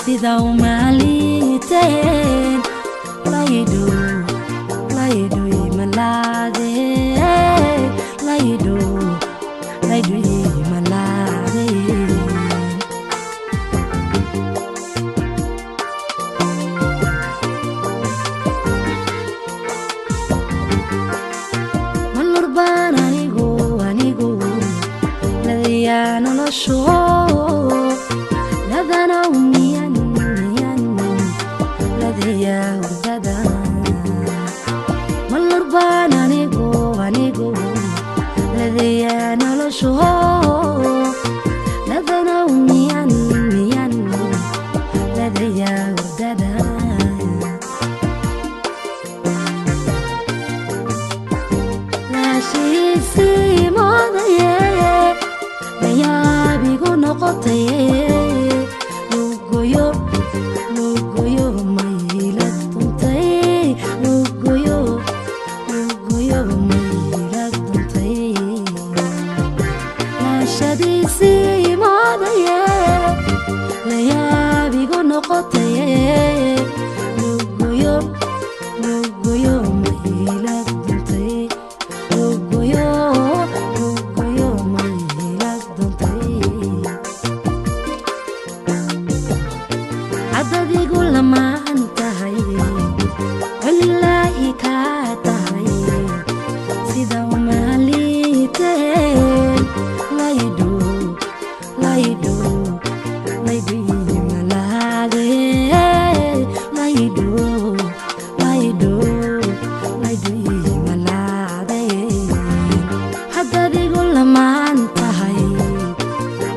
Sida umaliteen laydhu laydhu imalaade, laydhu laydhu imalaade. Malurbaan anigu anigu ladayaa nolosho ladanaw miyan miyan ladayaa hurdada. Malurbaan anigu anigu ladayaa nolosho ladanaw miyan miyan ladayaa hurdada. Laashiisii moodaye layaabigu noqotaye, lugoyo lugoyo mayla duntay, lugoyo lugoyo mayla duntay. Laashadiisii moodaye layaabigu noqotaye, lugoyo lugoyo mayla duntay, lugoyo lugoyo mayla duntay. Cadadigu lamaan tahay walilaahi kaa tahay, sida umaliteen laydhu laydhu laydhu imalaade, laydhu laydhu laydhu imalaade. Haddadigu lamaan tahay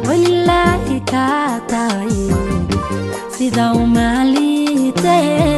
walilaahi kaa tahay, sida umaliteen